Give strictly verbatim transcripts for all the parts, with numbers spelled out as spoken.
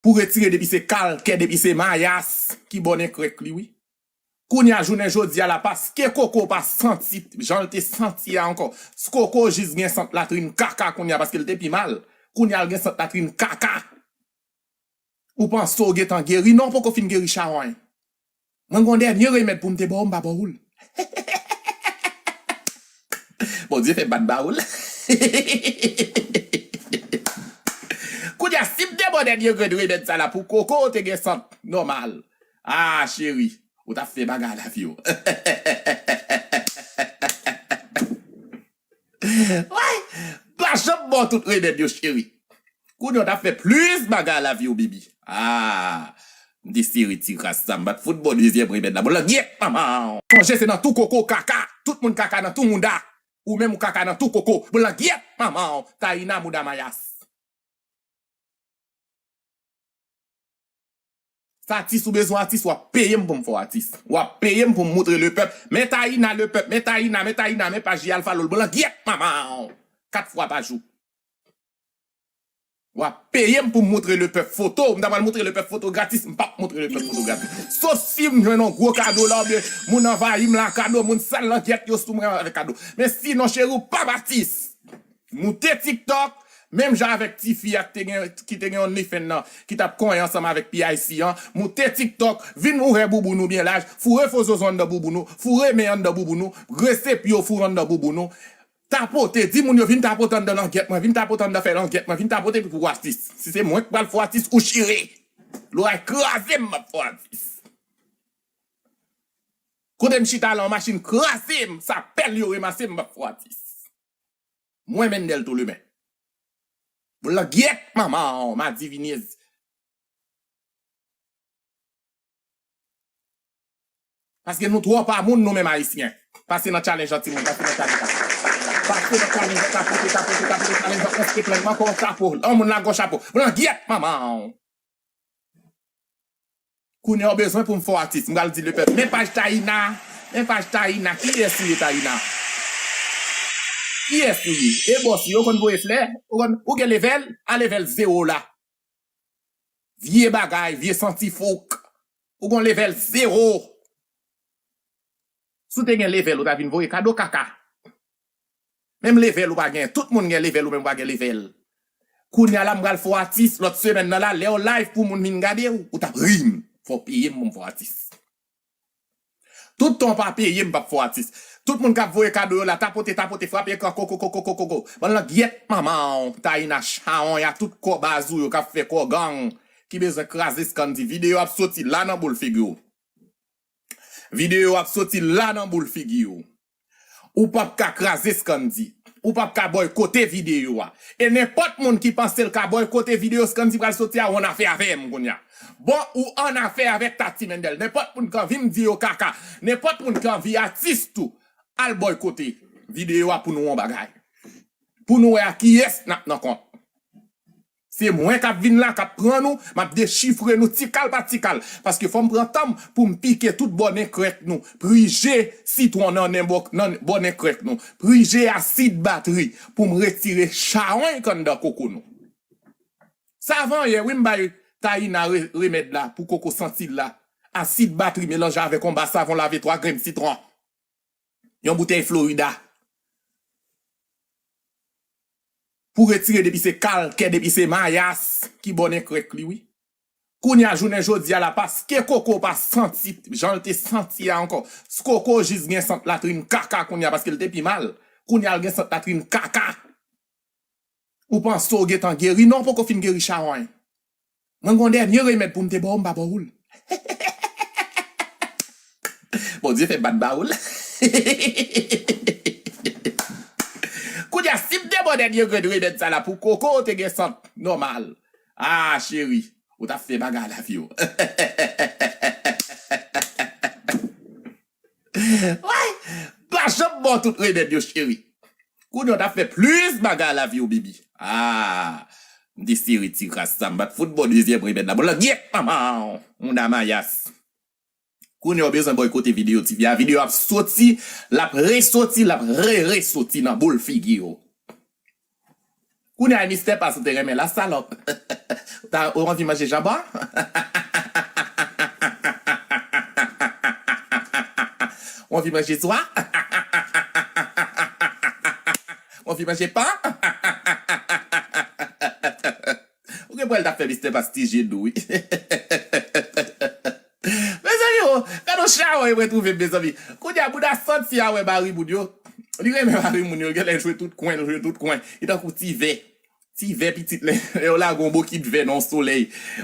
Pou retire depi se kalkè, depi se mayas ki bò nen krèk li, wi. Kounye a, jounen jodi a la, paske Koko pa santi jan l te santi a ankò. Koko jis gen sant latrin kaka kounye a, paske l te pi mal. Kounye a, l gen sant latrin kaka. Ou panse w gentan geri? Non, w poko fin geri, chawony. Mwen gon dènye remèd pou m te ba w, m pa ba w l. Bondye fè bat ba w l. Kounye a, si m te ba w dènye grenn remèd sa la pou Koko, w te gen sant nòmal. Ah, cheri, ou t ap fè bagay lavi w. Way, pa janm ba w tout remèd yo, cheri. Kounye a w t ap fè plis bagay lavi w, bibi. Ah, m te sere ti ras sa, m pa t fout ba w dezyèm remèd la. Bon, langyèt manman w. Sonje se nan tou koko kaka. Tout moun kaka nan tou mouda. Ou menm ou kaka nan tou koko. Bon, langyèt manman w. Taïna mouda mayas. Sa atis ou bezwen atis, w ap peye m pou m fè w atis. W ap peye m pou m moutre lepèp. Men Taïna lepèp, men Taïna, men Taïna, men paj Alpha Lolo. Bon, langyèt manman w. Kat fwa pa jou. W ap peye m pou m moutre lepèp foto. M ta pral moutre lepèp foto gratis. M p ap moutre lepèp foto gratis. Sof si m jwenn yon gwo kado la, oubyen moun anvayi m la kado, moun sal langyèt yo sou mwen avèk kado. Men sinon, cheri, w p ap atis. Moute TikTok, menm jan avèk tifi a ki te gen, ki te gen OnlyFans nan, ki t ap konyen ansanm avèk P I C an. Moute TikTok, vin ouvè bouboun ou byen laj, foure fo zozo anndan bouboun ou, foure men anndan bouboun ou, grese pye w, foure anndan bouboun ou. Tapote, di moun yo vin tapote anndan langyèt mwen, vin tapote anndan fè langyèt mwen, vin tapote pou atis. Si se mwen k pral fè w atis, ou chire. Loray kraze m, m ap fè w atis. Kote m chita la, yon machin kraze m, sa pèl yo remase m, m ap fè w atis. Mwen Mendel Toleme. Bon, langyèt manman w, madivinez. Paske nou twò pa moun, nou menm Ayisyen. Pase nan challenge an, timoun, pase nan challenge an. Pase nan challenge an, tapote, tapote, tapote challenge an, konske plenman, kon chapo. Yon moun lage yon chapo. Bon, langyèt manman w. Kounye a w bezwen pou m fè w atis. M pral di lepèp. Men paj Taïna. Men paj Taïna. Kiyès ou ye, Taïna? Kiyès ou ye? E bòs ou ye, ou konn voye flè? Ou konn, ou gen level? A level zewo la. Vye bagay, vye santi fouk. Ou gon level zewo. Si w te gen level, ou ta vin voye kado kaka. Menm level ou pa gen. Tout moun gen level, ou menm ou pa gen level. Kounye a la, m pral fè w atis, lòt semèn nan la, lè w live pou moun vin gade w, ou t ap ri m. Fò w peye m pou m fè w atis. Tout tan w pa peye m, m p ap fè w atis. Tout moun k ap voye kado yo la, tapote, tapote, frape ekran, koko, koko, koko, koko. Bann langyèt manman w, Taïna chawony a tout kò baz ou yo k ap fè kò gang, ki bezwen kraze Scandy. Videyo ap soti la nan boul figi w. Videyo ap soti la nan boul figi w. Ou p ap ka kraze Scandy. Ou p ap ka bòykote videyo a. E nenpòt moun ki panse l ka bòykote videyo Scandy pral soti a, ou annafè avè m kounye a. Bon, ou annafè avèk Tati Mendel. Nenpòt moun k anvi m di yo kaka. Nenpòt moun k anvi atis tou. Al bòykote videyo a pou nou wè yon bagay. Pou nou wè a kiyès n ap nan kont. Se mwen k ap vin la, k ap pran nou, m ap dechifre nou ti kal pa ti kal. Paske fò m pran tan m pou m pike tout bò nen krèk nou. Prije sitwon nan nen bò, nan bò nen krèk nou. Prije asid batri pou m retire chawony k anndan koko nou. Savan yè, wi, m bay Taïna re-, remèd la pou koko santi l la. Asid batri melanje avèk yon ba savon lave twa grenn sitwon. Yon boutèy Florida. Pou retire depi se kalkè, depi se mayas ki bò nen krèk li, wi. Kounye a, jounen jodi a la, paske koko pa santi jan l te santi a ankò. Koko jis gen sant latrin kaka kounye a, paske l te pi mal. Kounye a, l gen sant latrin kaka. Ou panse w gentan geri? Non, w poko fin geri, chawony. Mwen gon dènye remèd pou m te ba w, m pa ba w l. Bondye fè bat ba w l. Kounye a, si m te ba w dènye grenn remèd sa la pou koko, w te gen sant nòmal. Ah, cheri, ou t ap fè bagay lavi w. Way, pa janm ba w tout remèd yo, cheri. Kounye a w t ap fè plis bagay lavi w, bibi. Ah, m te sere ti ras sa, m pa t fout ba w dezyèm remèd la. Bon, langyèt manman w, mouda mayas. Kounye a w bezwen bòykote videyo tifi a. Videyo ap soti, l ap resoti, l ap re-resoti nan boul figi w. Kounye a, Mistè Pas, ou te renmen la, salòp. Ou ta, ou anvi manje janbon? Ou anvi manje swa? Ou anvi manje pan? Ou gen pou wè l t ap fè Mistè Pas ti je dou, wi. Mezanmi, o, gade yon chawony mwen twouve m, mezanmi. Kounye a, bouda santi a wè mari moun yo. Li renmen mari moun yo, genlè l jwe tout kwen, l jwe tout kwen. Li tankou ti vè. Ti vè pitit, lè, lè yo lage yon bokit vè nan yon solèy.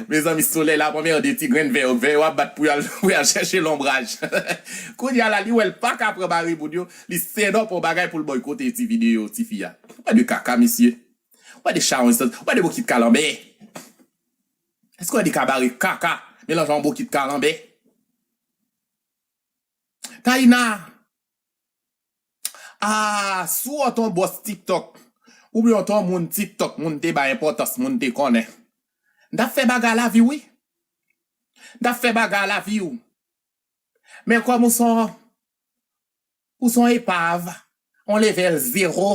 Mezanmi, solèy la ap anmède ti grenn vè yo. Vè yo ap bat pou y al, pou y al chèche lonbraj. Kounye a la, li wè l pa ka pran mari moun yo. Li send up yon bagay pou l bòykote ti videyo ti fi a. Ou wè de kaka, mesye. Ou wè de chawony santi. Ou wè de bokit kalanbè. Èske w wè de kabare kaka melanje yon bokit kalanbè? Taïna, ah, si w t on bòs TikTok, oubyen w t on moun TikTok, moun te bay enpòtans, moun te konnen. M t ap fè bagay lavi w, wi. M t ap fè bagay lavi w. Men kòm ou s on, ou s on epav, on level zero,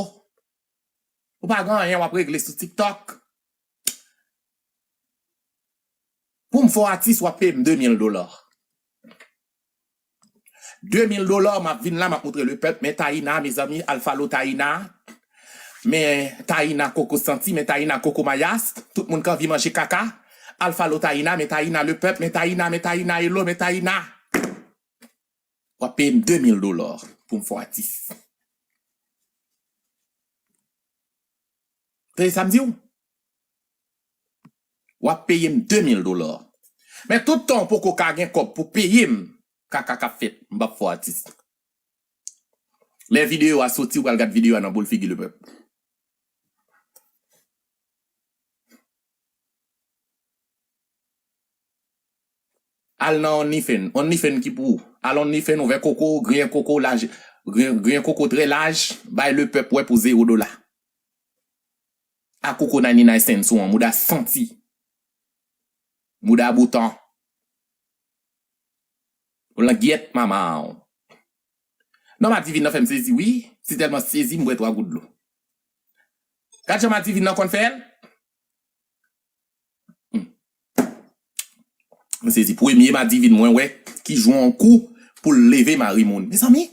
ou pa gen anyen w ap regle sou TikTok. Pou m fè w atis, w ap peye m de mil dola. De mil dola, m ap vin la, m ap moutre lepèp, men Taïna, mezanmi, Alpha Lo Taïna, men Taïna Koko Santi, men Taïna Koko Mayas, tout moun k anvi manje kaka, Alpha Lo Taïna, men Taïna lepèp, men Taïna, men Taïna Elo, men Taïna. W ap peye m de mil dola pou m fè w atis. Tande sa m di w? W ap peye m de mil dola. Men tout tan w poko ka gen kòb pou peye m, kaka k ap fèt, m p ap fè w atis. Lè videyo a soti, ou pral gad videyo a nan boul figi lepèp. Al nan OnlyFans. OnlyFans ki pou ou. Al OnlyFans, ouvè koko, griyen koko, laj, griyen, griyen koko trè laj, bay lepèp wè pou zewo dola. A koko ninety-nine cents ou an, mouda santi. Mouda bouton. Ou langyèt manman w. Non, Madivin nan fè m sezi, wi. Si tèlman sezi, m bwè twa gout dlo. Gad jan Madivin nan konn fè l. Hmm. M sezi. Premye Madivin mwen wè ki jwe yon kou pou l leve mari moun. Mezanmi,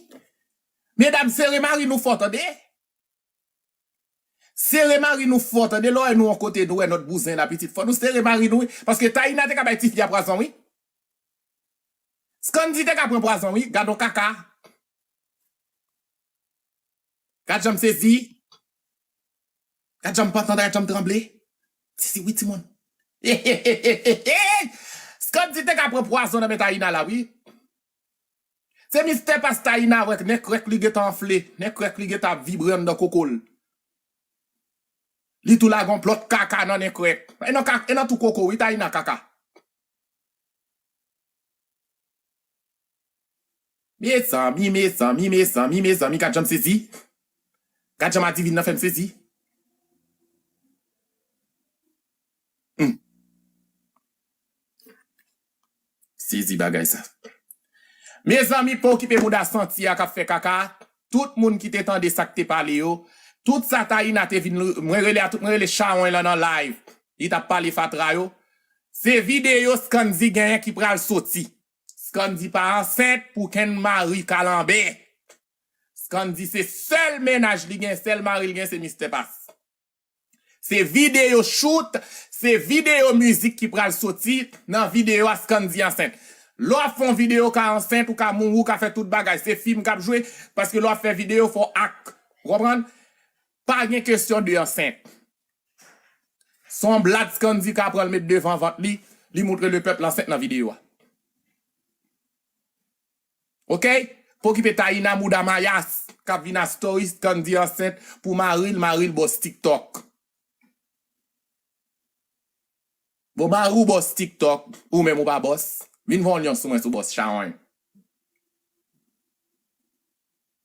medam, sere mari nou fò, tande. Sere mari nou fò, tande, lè w wè nou yon kote, nou wè nòt bouzen la, pitit, fò nou sere mari nou, wi. Paske Taïna te ka bay tifi a pwazon, wi. Scandy te ka pran pwazon, wi. Gad on kaka. Gad jan m sezi. Gad jan m pantan, gad jan m tranble. Sezi, wi, timoun. Scandy te ka pran pwazon nan men Taïna la, wi. Se Mistè Pas Taïna avèk nen krèk li gentan anfle, nen krèk li gentan ap vibre anndan koko l. Li tou lage on plòt kaka nan nen krèk. E nan ka-, e nan tou koko, wi, Taïna kaka. Mezanmi, mezanmi, mezanmi, mezanmi, gad jan m sezi. Gad jan Madivin nan fè m sezi. Hmm. Sezi bagay sa. Mezanmi, pa okipe mouda santi a k ap fè kaka. Tout moun ki te tande sa k te pale yo. Tout sa Taïna te vin, mwen rele a tout, mwen rele chawony lan nan live. Li t ap pale fatra yo. Se videyo Scandy genyen ki pral soti. Scandy pa ansent pou kenn mari kalanbè. Scandy se sèl mennaj li gen, sèl mari l gen se Mistè Pas. Se videyo shoot, se videyo mizik ki pral soti nan videyo a Scandy ansent. Lè w ap fè yon videyo, w ka ansent, ou ka mouri, ou ka fè tout bagay. Se fim k ap jwe, paske lè w ap fè videyo, fò w ak. Ou konprann? Pa gen kesyon de ansent. Se yon blad Scandy ka pran l met devan vant li, li moutre lepèp l ansent nan videyo a. Oke? Pa okipe Taïna mouda mayas k ap vin a story Scandy ansent pou mari l, mari l bòs TikTok. Bon, mari w bòs TikTok, ou menm ou pa bòs. Vin fè yon lyon sou mwen sou bòs chawony.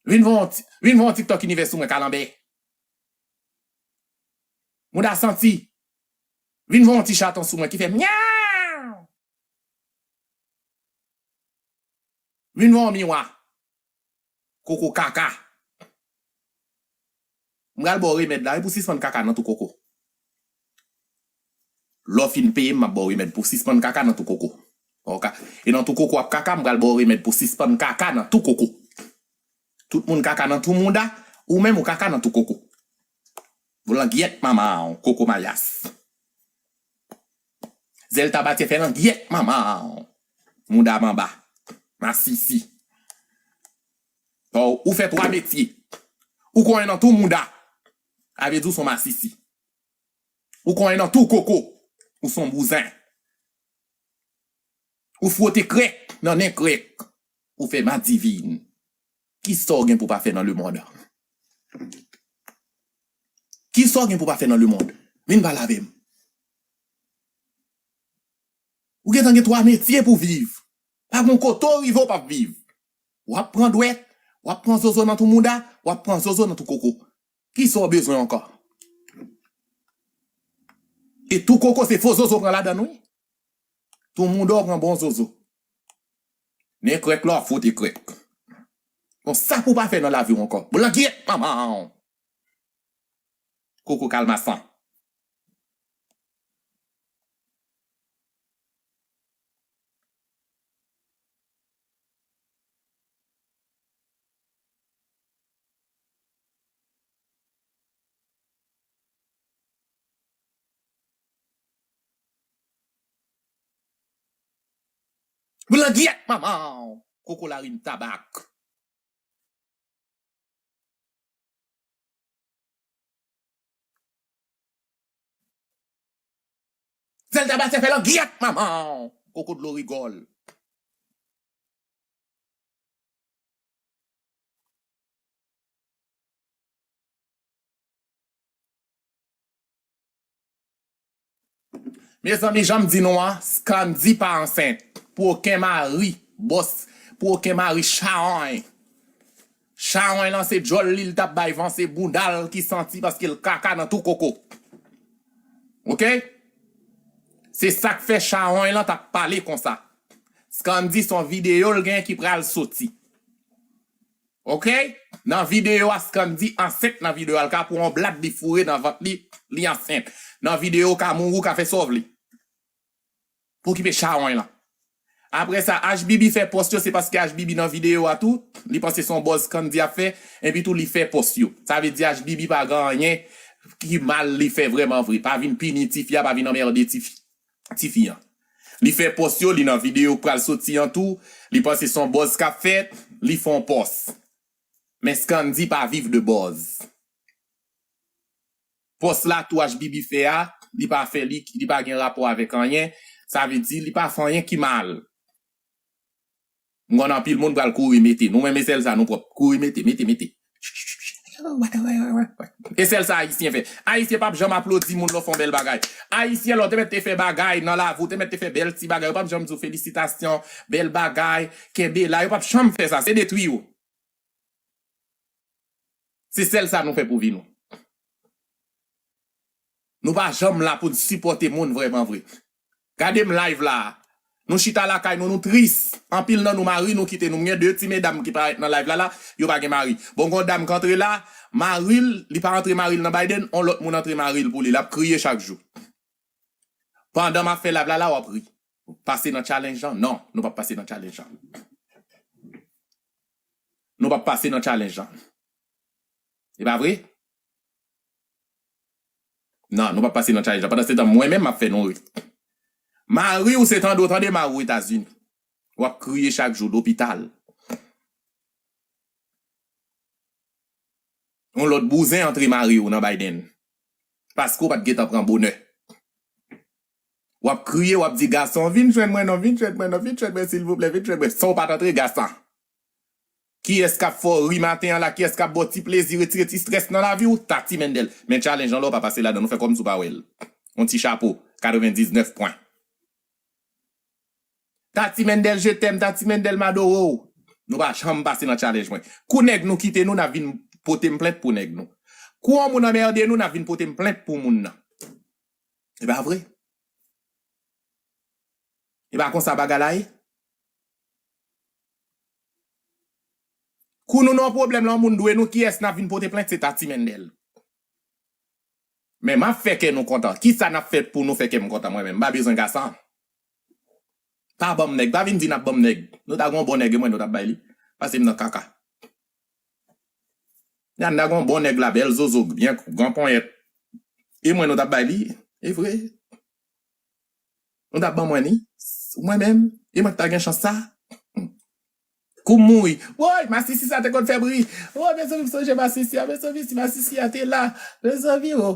Vin fè yon ti-, vin fè yon TikTok inivè sou mwen, kalanbè. Mouda santi. Vin fè yon ti chaton sou mwen ki fè myaw. Vin fè yon miwa. Koko kaka. M pral ba w remèd la, wi, pou sispann kaka nan tou koko. Lè w fin peye m, m ap ba w remèd pou w sispann kaka nan tou koko. Ok. E nan tou koko w ap kaka, m pral ba w remèd pou w sispann kaka nan tou koko. Tout moun kaka nan tou mouda, ou menm ou kaka nan tou koko. Ou langyèt manman w, koko mayas. Zèl tabatyè fè langyèt manman w. Mouda manba. Masisi. Bon, ou fè twa metye. Ou konyen nan tou mouda. A vle di w se yon masisi. Ou konyen nan tou koko. Ou se yon bouzen. Ou fwote krèk nan nen krèk. Ou fè madivin. Kisa w gen pou w pa fè nan lemonn? Kisa w gen pou w pa fè nan lemonn? Vin pale avè m. Ou gentan gen twa metye pou viv. Pa gen kote w rive w p ap viv. W ap pran dwèt, w ap pran zozo nan tou mouda, w ap pran zozo nan tou koko. Kisa w bezwen ankò? E tou koko se fo zozo w pran ladann wi. Tou mouda w pran bon zozo. Nen krèk la w ap fwote krèk. Bon, sa pou w pa fè nan lavi w ankò. Bon, langyèt manman w. Koko kalmasan. Blangyèt manman w, koko larim tabak. Sèl tabatyè fè langyèt manman w, koko dlo rigòl. Mezanmi, jan m di nou an, Scandy pa ansent pou okenn mari, bòs, pou okenn mari chawony. Chawony lan se djòl li, li t ap bay vanse bounda l ki santi paske l kaka nan tou koko. Oke? Se sa k fè chawony lan t ap pale konsa. Scandy se yon videyo l gen ki pral soti. Oke? Nan videyo a, Scandy ansent nan videyo a, l ka pran yon blad li foure nan vant li, li ansent. Nan videyo ka mouri, ou ka fè sa w vle. Pou okipe chawony lan. Apre sa, H B B fè pòs yo, se paske H B B nan videyo a tou, li panse se yon buzz Scandy ap fè, epi tou li fè pòs yo. Sa vle di H B B pa gen anyen ki mal li fè vrèman vre. Pa vin pini tifi a, pa vin anmède tifi, tifi an. Li fè pòs yo, li nan videyo k pral soti an tou, li panse se yon buzz k ap fèt, li fè yon pòs. Men Scandy pa viv de buzz. Pòs la tou H B B fè a, li pa fè li, li pa gen rapò avèk anyen. Sa vle di, li pa fè anyen ki mal. M konn anpil moun pral kouri mete. Nou menm e sèl sa nou pwòp. Kouri mete, mete, mete. E sèl sa Ayisyen fè. Ayisyen p ap janm aplodi moun lè w fè yon bèl bagay. Ayisyen lè w te mèt te fè bagay nan lavi w, te mèt te fè bèl ti bagay, yo p ap janm di w felisitasyon, bèl bagay, kenbe la. Yo p ap janm fè sa. Se detwi yo. Se sèl sa nou fè pou vi nou. Nou pa janm la pou n sipòte moun vrèman vre. Gade m live la a. Nou chita lakay nou, nou tris. Anpil nan nou mari nou kite nou. M gen de ti medam ki parèt nan live la la, yo pa gen mari. Bon, gen yon dam k antre la, mari l, li pa antre mari l nan Biden, yon lòt moun antre mari l pou li. L ap kriye chak jou. Pandan m ap fè live la la, w ap ri. Pase nan challenge lan? Non, nou p ap pase nan challenge lan. Nou p ap pase nan challenge lan. E pa vre? Non, nou p ap pase nan challenge lan. Pandan se tan, mwen menm, m ap fè nou ri. Mari w se tande w tande mari w Etazini. W ap kriye chak jou lopital. Yon lòt bouzen antre mari w nan Biden. Paske w pa t gentan pran bonè. W ap kriye, w ap di gason, vin jwenn mwen non, vin jwenn mwen non, vin jwenn mwen silvouplè, vin jwenn mwen. San w pa t antre gason. Kiyès k ap fè w ri maten an la? Kiyès k ap ba w ti plezi, retire ti strès nan lavi w? Tati Mendel. Men challenge lan la, w pa pase ladan, nou fè kòmsi w pa wè l. Yon ti chapo, katrevendiznèf pwen. Tati Mendel, je t'aime, Tati Mendel, m adore w. Nou pa janm pase nan challenge mwen. Kou nèg nou kite nou, n ap vin pote m plent pou nèg nou. Kou yon moun anmède nou, n ap vin pote m plent pou moun nan. E pa vre? E pa konsa bagay la ye? Kou nou nan yon pwoblèm la, yon moun dwe nou, kiyès n ap vin pote plent? Se Tati Mendel. Men m ap fè kè nou kontan. Kisa n ap fè pou nou fè kè m kontan mwen menm? M pa bezwen gason. Pa ban m nèg. Pa vin di n ap ban m nèg. Nou ta gen yon bon nèg, e mwen nou t ap bay li. Pase m nan kaka. Yanda gen yon bon nèg la, bèl zozo, byen gran ponyèt. E mwen nou t ap bay li, e vre. Nou t ap ban mwen li, mwen menm, e mwen ki ta gen chans sa. Kou m mouri, woy, masisi sa te konn fè bri. Woy, mezanmi, m sonje masisi a, mezanmi, si masisi a te la, mezanmi, o.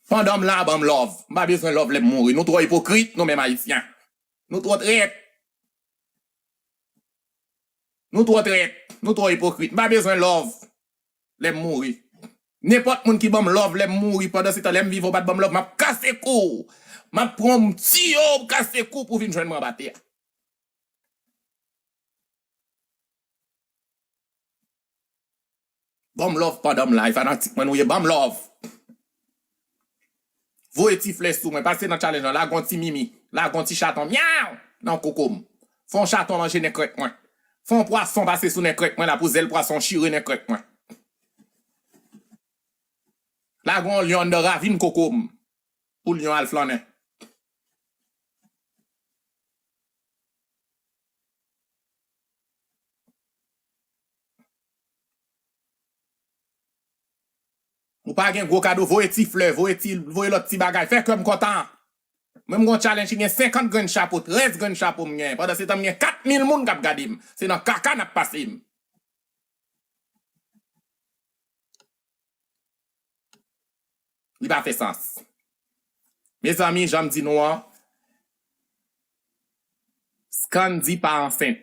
Pandan m la, ban m love. M pa bezwen love lè m mouri. Nou twò ipokrit, nou menm Ayisyen. Nou twò trèt. Nou twò trèt. Nou twò ipokrit. M pa bezwen love lè m mouri. Nenpòt moun ki ban m love lè m mouri, pandan se tan lè m vivan w pa t ban m love, m ap kase kou w. M ap pran yon tiyo, kase kou w pou w vin jwenn mwen anba tè a. Ban m love pandan m la, e fanatik mwen nou ye, ban m love. Voye ti flè sou mwen, pase nan challenge lan, lage yon ti mimi, lage yon ti chaton, myaw, nan koko m. Fè yon chaton manje nen krèk mwen. Fè yon pwason pase sou nen krèk mwen la pou zèl pwason chire nen krèk mwen. Lage yon lyon anndan ravin koko m pou lyon al flannen. Ou pa gen gwo kado, voye ti flè, voye ti, voye lòt ti bagay, fè kè m kontan. Mwen m gon challenge ki gen senkant grenn chapo, trèz grenn chapo m gen. Pandan se tan m gen kat mil moun k ap gade m. Se nan kaka n ap pase m. Li pa fè sans. Mezanmi, jan m di nou an, Scandy pa ansent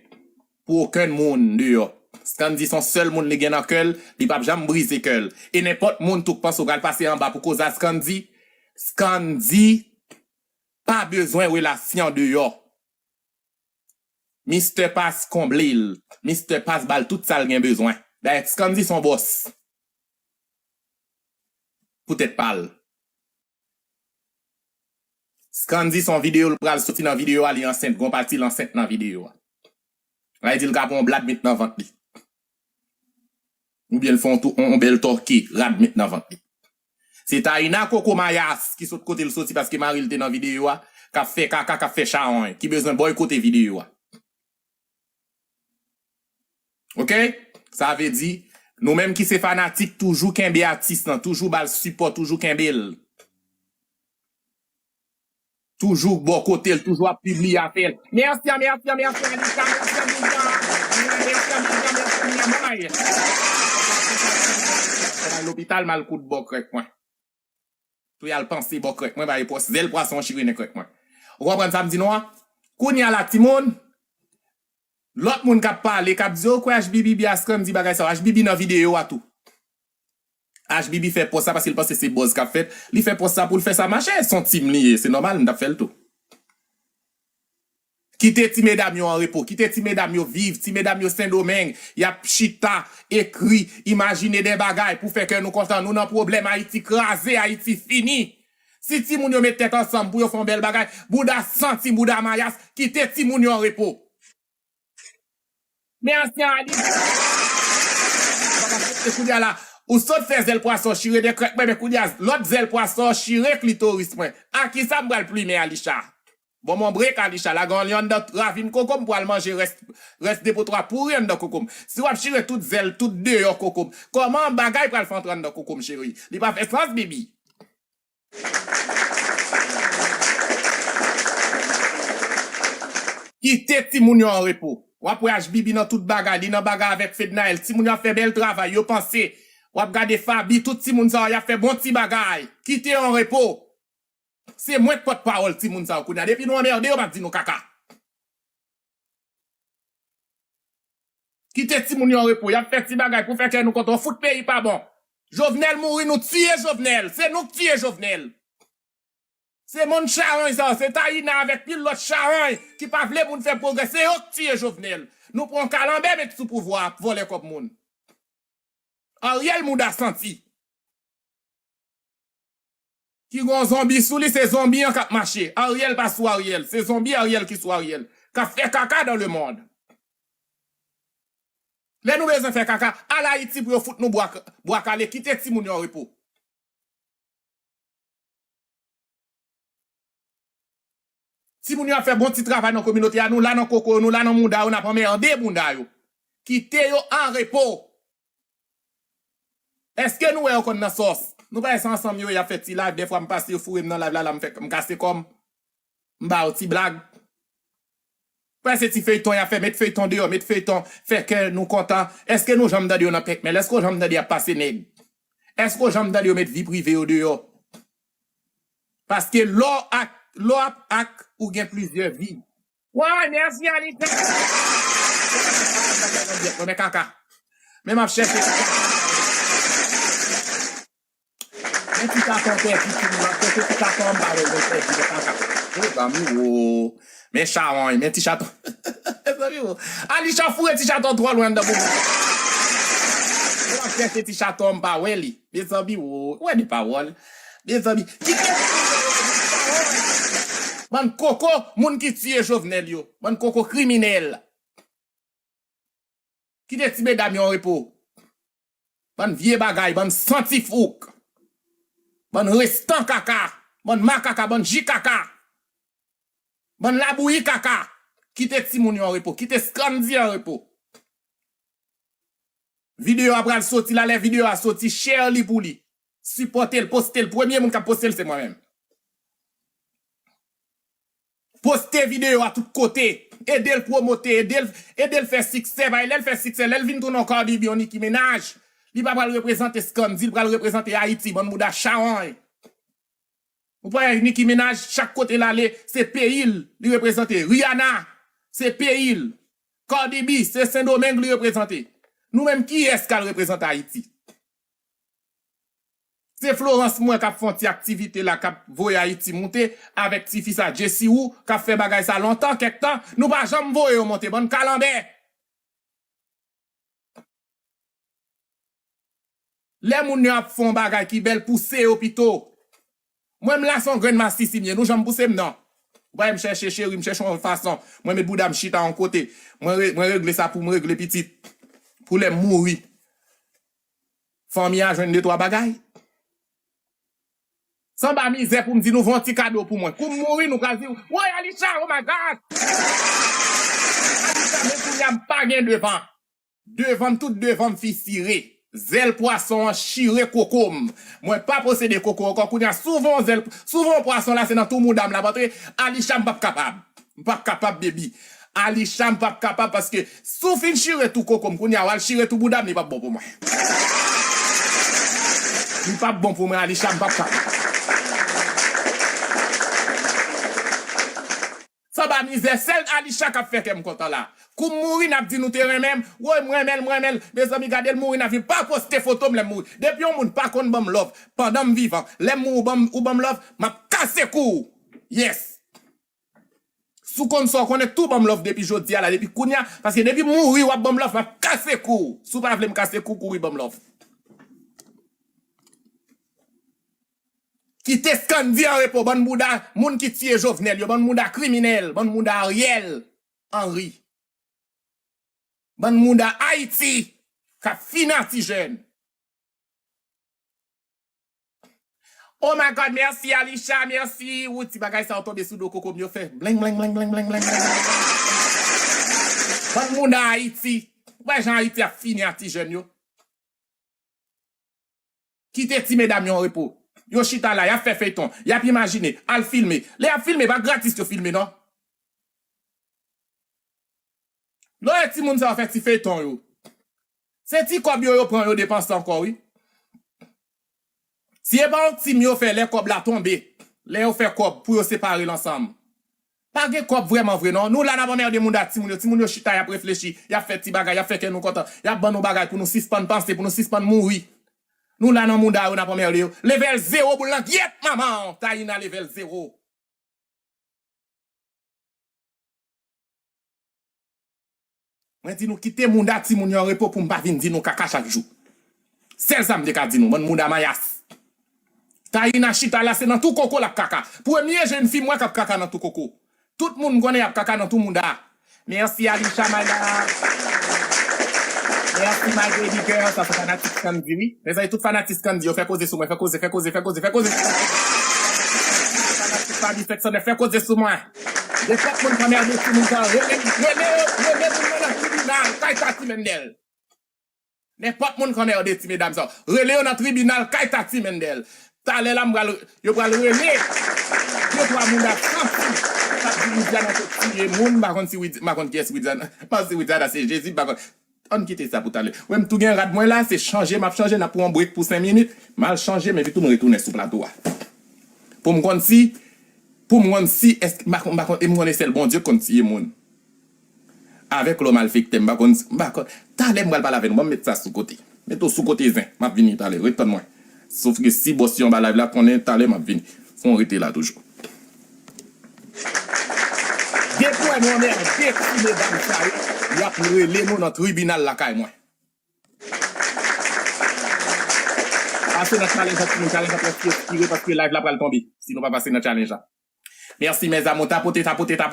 pou okenn moun deyò. Scandy se yon sèl moun li gen nan kè l, li p ap janm brize kè l. E nenpòt moun tou k panse w pral pase anba pou koz a Scandy, Scandy pa bezwen relasyon deyò. Mister Pass konble l. Mister Pass ba l tout sa l gen bezwen. Dayè, Scandy se yon bòs. Poutèt pa l. Scandy se yon videyo, l pral soti nan videyo a, li ansent, gon pati l ansent nan videyo a. Sa vle di l ka pran yon blad met nan vant li. Oubyen l fè yon tou, yon, yon bèl tòke, rad met nan vant li. Se Taïna Koko Mayas ki sot kote l soti paske mari l te nan videyo a, k ap fè kaka, k ap fè chawony, ki bezwen bòykote videyo a. Oke? Sa vle di, nou menm ki se fanatik, toujou kenbe atis lan, toujou ba l sipò, toujou kenbe l. Toujou bò kote l, toujou ap pibliye afè l. Mèsi, mèsi, mèsi, Anita, mèsi, Anita. Mèsi, Anita, mèsi, Anita. Mwen bay. Mwen bay lopital, m al koud bò krèk mwen. Tou y al panse bò krèk mwen, bay pwòs zèl pwason chire nen krèk mwen. Ou konprann sa m di nou an? Kounye a la, timoun, lòt moun k ap pale, k ap di, "O, kwè H B B, H B B a Scandy bagay sa yo." H B B nan videyo a tou. H B B fè pòs sa paske l panse se buzz k ap fèt. Li fè pòs sa pou l fè sa mache. Se yon team li ye, se nòmal, m t ap fè l tou. Kite ti medam yo an repo, kite ti medam yo viv, ti medam yo Sendomeng, y ap chita, ekri, imajine de bagay pou fè kè nou kontan. Nou nan pwoblèm, Ayiti kraze, Ayiti fini. Si timoun yo met tèt ansanm pou yo fè yon bèl bagay, bouda santi, bouda mayas, kite timoun yo an repo. Men ansyen Ali. E kounye a la, ou sot fè zèl pwason chire de krèk mwen, men kounye a, lòt zèl pwason chire klitoris mwen. A kisa m pral plimen Alisha? Bon, mon brek Alisha, lage yon lyon anndan ravin koko m pou al manje rès, rès depotwa pouri anndan koko m. Si w ap chire tout zèl, tout deyò koko m, kòman bagay pral fè antre anndan koko m, cheri? Li pa fè sans, bibi. Kite timoun yo an repo. W ap wè H B B nan tout bagay, li nan bagay avèk Fednaelle. Timoun yo ap fè bèl travay, yo panse. W ap gade Faby, tout timoun sa yo, y ap fè bon ti bagay. Kite yo an repo. Se mwen k pòtpawòl timoun sa yo kounye a. Depi nou anmède yo, m ap di nou kaka. Kite timoun yo an repo. Y ap fè ti bagay pou fè kè nou kontan. Fout peyi pa bon. Jovenel mouri, nou tiye Jovenel. Se nou k tiye Jovenel. Se moun chawony sa yo. Se Taïna avèk pil lòt chawony ki pa vle moun fè pwogrè. Se yo k tiye Jovenel. Nou pran kalanbè met sou pouvwa a, vòlè kòb moun. Ariel mouda santi. Ki gon zonbi sou li, se zonbi an k ap mache. Ariel pa sou Ariel, se zonbi Ariel ki sou Ariel. K ap fè kaka dans le monde. Lè nou bezwen fè kaka, al Ayiti pou yo fout nou bwa, bwa kale, kite timoun yo an repo. Timoun yo ap fè bon ti travay nan kominote a, nou la nan koko yo, nou la nan mouda yo, n ap anmède mouda yo. Kite yo an repo. Èske nou wè yo konn nan sòs? Nou pa wè se ansanm yo ye, y ap fè ti live, dèfwa m pase yo foure m nan live la, la m fè, m kase kò m. M ba yo ti blag. Wè se ti feyton y ap fè, met feyton deyò, met feyton, fè kè nou kontan. Èske nou janm tande yo nan pèkmèl? Èske w janm tande y ap pase nèg? Èske w janm tande yo met vi prive yo deyò? Paske lè w ak, lè w ap ak, ou gen plizyè vi. Woy, mèsi Anita. Mwen men kaka. Men m ap chèche. Men ti chaton pèdi, ti moun ap chèche ti chaton anba wè, mwen pèdi, mwen kaka. Mezanmi wo. Men chawony, men ti chaton. Mezanmi wo. Alisha foure ti chaton twò lwen anndan boubou. Mwen ap chèche ti chaton anba wè li. Mezanmi wo. Wè de pawòl. Mezanmi. Kite moun yo. Bann koko, moun ki tiye Jovenel yo. Bann koko kriminèl. Kite ti medam yo an repo. Bann vye bagay, bann santifouk. Bann restan kaka. Bann makaka, bann ji kaka. Bann labouyi kaka. Kite timoun yo an repo. Kite Scandy an repo. Videyo a pral soti la, lè videyo a soti, share li pou li. Sipòte l, poste l. Premye moun k ap poste l, se mwen menm. Poste videyo a tout kote. Ede l pwomote, ede l, ede l fè siksè. Bay lè l fè siksè, lè l vin tounen yon Cardi B, yon Nicki Minaj, li pa pral reprezante Scandy, li pral reprezante Ayiti, bann mouda chawony. Ou pa wè Nicki Minaj, chak kote l ale, se peyi l li reprezante. Rihanna, se peyi l. Cardi B, se Sendomeng li reprezante. Nou menm, kiyès k al reprezante Ayiti? Se Florence mwen k ap fè yon ti aktivite la, k ap voye Ayiti moute avèk tifi sa, Jessie Woo, k ap fè bagay sa lontan, kèk tan. Nou pa janm voye yo monte, bann kalanbè. Lè moun yo ap fè yon bagay ki bèl, pouse yo pito. Mwen, m la se yon grenn masisi m ye, nou janm pouse m non. Ou pa wè m chèche cheri, m chèche yon fason. Mwen met bouda m chita yon kote. Mwen re-, mwen regle sa pou m regle pitit. Pou lè m mouri, fanmi a jwenn de twa bagay. Sanba mizè pou m di nou fè yon ti kado pou mwen. Kou m mouri, nou pral di, woy, Alisha, oh my God! Alisha, men kounye a m pa gen devan. Devan m, tout devan m fisire. Zèl pwason an chire koko m. Mwen pa posede koko ankò. Kounye a, si w vè yon zèl, si w vè yon pwason la, se nan tou mouda m l ap antre. Alisha, m p ap kapab. M p ap kapab, baby. Alisha, m p ap kapab paske si w fin chire tou koko m, kounye a, w al chire tou bouda m, li p ap bon pou mwen. Li p ap bon pou mwen, Alisha, m p ap kapab. Sanba mizè, sèl Alisha k ap fè kè m kontan la. Kou m mouri, n ap di nou te renmen m. Woy, m renmen l, m renmen l. Mezanmi, gade l mouri, n ap vin pa poste foto m lè m mouri. Depi yon moun pa konn ban m love pandan m vivan, lè m mouri, ou ban m, ou ban m love, m ap kase kou w. Yes. Si w konn sa, w konnen tou ban m love depi jodi a la, depi kounye a, paske depi m mouri, w ap ban m love, m ap kase kou w. Si w pa vle m kase kou w, kouri ban m love. Kite Scandy an repo, bann mouda, moun ki tiye Jovenel yo, bann mouda kriminèl, bann mouda Ariel Henry. Bann mouda Ayiti k ap fini a ti jèn. Oh my God, mèsi Alisha, mèsi. Ou ti bagay sa yo tonbe sou do koko m, yo fè bling, bling, bling. Bann mouda Ayiti. Ou wè jan Ayiti ap fini a ti jèn yo. Kite ti medam yo an repo. Yo chita la, y ap fè feyton, y ap imajine, al filme. Lè y ap filme, pa gratis yo filme, non. Lè w wè timoun sa yo fè ti feyton yo, se ti kòb yo, yo pran, yo depanse ankò, wi. Si e pa yon tim yo fè, lè kòb la tonbe, lè yo fè kòb pou yo separe l ansanm. Pa gen kòb vrèman vre non. Nou la n ap anmède mouda timoun yo. Timoun yo chita, y ap reflechi, y ap fè ti bagay, y ap fè kè nou kontan, y ap ban nou bagay pou nou sispann panse, pou nou sispann mouri. Nou la nan mouda yo, n ap anmède yo. Level zewo boul nan gyèt manman w. Taina level zewo. Mwen di nou kite mouda timoun yo an repo pou m pa vin di nou kaka chak jou. Sèl sa m te ka di nou, bann mouda mayas. Taina chita la, se nan tou koko l ap kaka. Premye jèn fi m wè k ap kaka nan tou koko. Tout moun m konnen y ap kaka nan tou mouda. Mèsi Alisha, my love. Mèsi my baby girl. Sa se fanatik Scandy, wi. Mezanmi, tout fanatik Scandy yo, fè koze sou mwen, fè koze, fè koze, fè koze, fè koze. Fanatik Faby senk san nèf, fè koze sou mwen. Nenpòt moun k anmède timoun sa yo, rele, rele yo, rele moun nan nan tribinal, kay Tati Mendel. Nenpòt moun k anmède ti medam sa yo, rele yo nan tribinal, kay Tati Mendel. Talè la, m pral, yo pral rele de twa moun ap santi k ap di Widiana te tiye moun, m pa konn si Wid-, m pa konn kiyès Widiana, m pa si Widiana se Jezi, m pa konn. Ann kite sa pou talè. Wè m tou gen rad mwen la, se chanje m ap chanje, n ap pran yon break pou senk minit. M al chanje, men epi tou m retounen sou plato a. Pou m konn si, pou m konn si, èske, m pa konn, m pa konn, e m konnen sèl Bondye k konn tiye moun. Avèk lò malfektè, m pa konn, m pa konn. Talè m pral pale avè nou, ban m met sa sou kote. Met ou sou kote zen, m ap vini talè, ret tann mwen. Sof ke si bòs yo anba live la, konnen talè m ap vini. Fò n rete la toujou. Depi w wè nou anmède ti medam sa yo, y ap rele nou nan tribinal lakay mwen. Pase nan challenge la, timoun, challenge la prèske ekspire paske live la pral tonbe. Si nou pa pase nan challenge la. Mèsi, mes amours. Tapote, tapote, tapote.